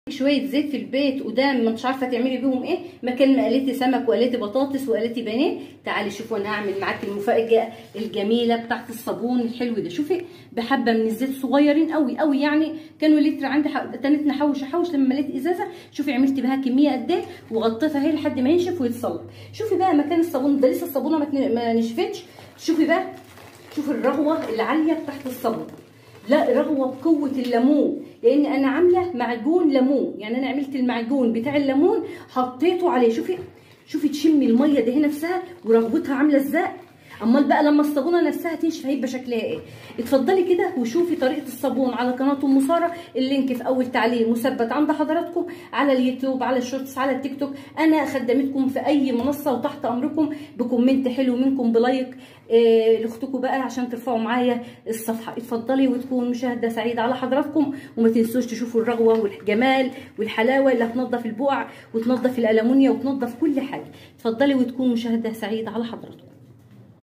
شوية زيت في البيت قدام ما انتش عارفه تعملي بيهم ايه، مكان ما قليتي سمك وقليتي بطاطس وقليتي بانيه. تعالي شوفوا انا هعمل معاكي المفاجاة الجميلة بتاعت الصابون الحلو ده. شوفي بحبه من الزيت صغيرين قوي قوي، يعني كانوا لتر عندي، تنت نحوش احوش لما مليت ازازة. شوفي عملت بها كمية قد ايه وغطيتها اهي لحد ما ينشف ويتصلب. شوفي بقى مكان الصابون ده لسه الصابونه ما نشفتش. شوفي بقى، شوفي الرغوه العالية بتاعت الصابون، لا رغوه بقوة الليمون، لان انا عامله معجون ليمون، يعني انا عملت المعجون بتاع الليمون حطيته عليه. شوفي شوفي تشمي المية دي نفسها ورغوتها عامله ازاي. امال بقى لما الصابونه نفسها تنشف هيبقى شكلها ايه؟ اتفضلي كده وشوفي طريقه الصابون على قناة ام ساره، ال link في اول تعليق مثبت عند حضراتكم على اليوتيوب، على ال shorts، على التيك توك. انا خدمتكم في اي منصة وتحت امركم ب comment حلو منكم، ب like لاختكم بقى عشان ترفعوا معايا الصفحة. اتفضلي وتكون مشاهده سعيدة على حضراتكم، وما تنسوش تشوفوا الرغوه والجمال والحلاوه اللي هتنظف البقع وتنظف الالومنيا وتنظف كل حاجة. اتفضلي وتكون مشاهده سعيدة على حضراتكم.